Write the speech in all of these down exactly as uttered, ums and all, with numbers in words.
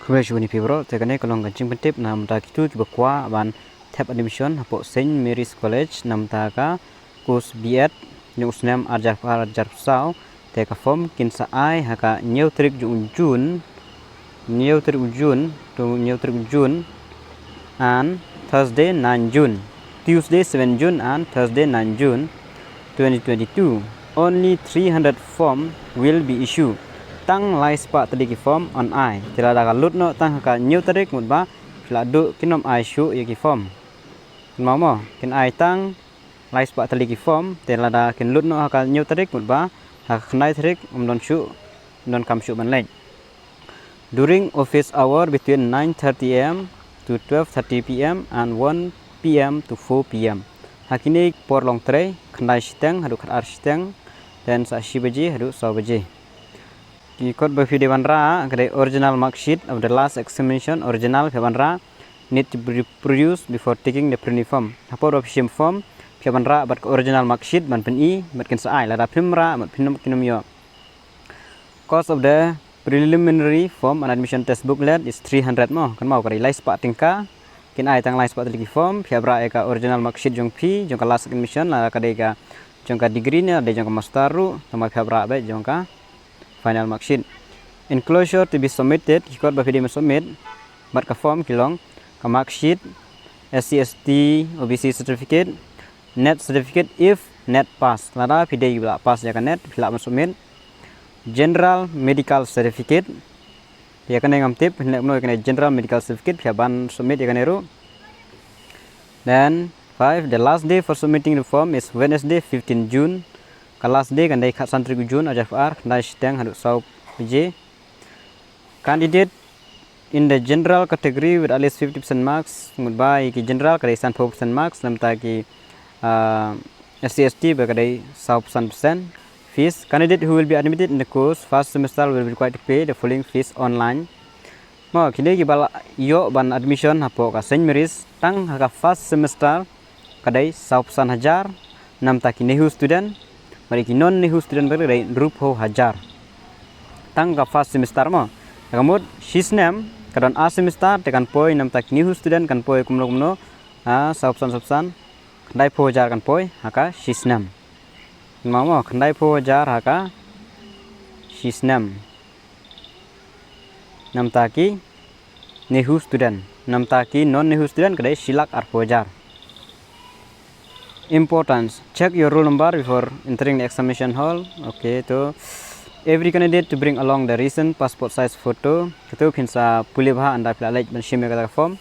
Khublei shibun ïa phi baroh, te kane ka long ka jingpyntip na bynta kito kiba kwah ban thep admission hapoh Saint Mary's College na bynta ka course B.Ed jong u snem ar hajar arphew ar ar hajar arphew saw. Te ka form kin sa ai ha ka hynñiew tarik jong u June, hynñiew tarik u June, to hynñiew tarik u June, and Thursday nine June, Tuesday seven June and Thursday nine June twenty twenty-two. Only three hundred form will be issued. Tang lai spah tylli ki form yn ai. Te lada ka lut noh tang ha ka hynñiew tarik, mut ba phi la duh kin ym ai shuh ïa ki form. Kynmaw mo, kin ai tang lai spah tylli ki form, te lada kin lut noh ha ka hynñiew tarik, mut ba ha ka khyndai tarik ym don shuh, ym don kam shuh ban leit. During office hour between nine thirty A M to twelve thirty P M and one P M to four P M. Ha kine por long trei, khyndai shiteng haduh khatar shiteng, then sa shi baje haduh saw baje. Ki kot ba phi dei ban rah ka dei original mark sheet of the last examination, original phi ban rah, need to be produced before taking the pre form. Hapoh ba phi shim form, phi ban rah bad ka original mark sheet ban pyni, bad kin sa ai. Lada phim rah, bad phin ym, kin ym ïoh. Cost of the preliminary form and admission test booklet is three hundred mo. Kynmaw, ka dei lai spah tyngka. Kin ai tang lai spah tylli ki form, phi hap rah ïa ka original mark sheet jong phi, jong ka last admission, lada ka dei ka jong ka degree ne, dei jong ka master ruh, tangba phi hap rah beit jong ka final mark sheet. Enclosure to be submitted, ki kot ba phi dei ban submit bad ka form ki long ka mark sheet, S C S T O B C certificate, NET certificate if NET pass. Lada phi dei ba la pass ïa ka NET, phi lah ban submit. General medical certificate. Ïa kane ngam tip, phin leh kumno ïa kane general medical certificate, phi hap ban submit ïa kane ruh. Then five, the last day for submitting the form is Wednesday fifteen June. Ka last day kan dei khatsan tarik June, ar hajar arphew ar, khyndai shiteng haduh saw baje. Candidate in the general category with at least fifty percent marks, mut ba ïa ki general ka dei sanphew percent marks, namta ki, ah, S C S T ba ka dei sawphew san percent. Fees, candidate who will be admitted in the course first semester will be required to pay the following fees online. Mo, kine kiba la ïoh ban admission hapoh ka Saint Mary's tang ha ka first semester ka dei sawphew san hajar, namta ki NEHU student, bad ki non NEHU student ba ka dei hynriewphew hajar. Tang ka first semester mo. Ka mut shi snem ka don ar semester, te kan poi namta ki NEHU student kan poi kumno kumno, ah, sawphew san, sawphew san, khyndaiphew hajar kan poi ha ka shi snem. Mo, mo, khyndaiphew hajar ha ka shi snem. Namta ki NEHU student, namta ki non NEHU student ka dei shi lak arphew hajar. Importance, check your roll number before entering the examination hall. Okay, to every candidate to bring along the recent passport size photo. Kato phin sa pule bha ynda phi la leit ban shim ïa kata ka form.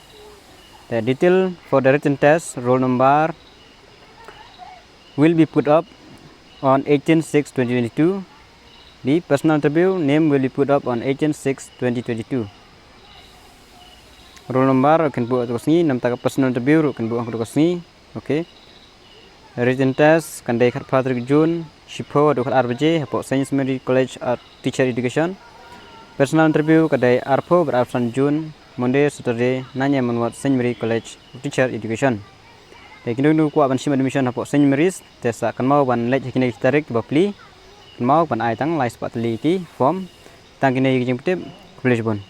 The detail for the written test, roll number, will be put up on eighteen six twenty twenty-two. The personal interview name will be put up on eighteen six twenty twenty-two. Roll number ruh kin buh ha kato ka sngi, namta ka personal interview ruh kin buh ha kato ka sngi. Okay. Written test kan dei khatphra tarik June, shiphew haduh khatar baje, hapoh Saint Mary College of Teacher Education. Personal interview ka dei arphew bad arphew san June, Monday, Saturday, nine A M onwards, Saint Mary College of Teacher Education. Te kino kino kwah ban shim admission hapoh Saint Mary's, te sa kynmaw ban leit ha kine ki tarik kiba plie, kynmaw ban ai tang lai spah tylli ki form. Tang kine ki jingpyntip, khublei shibun.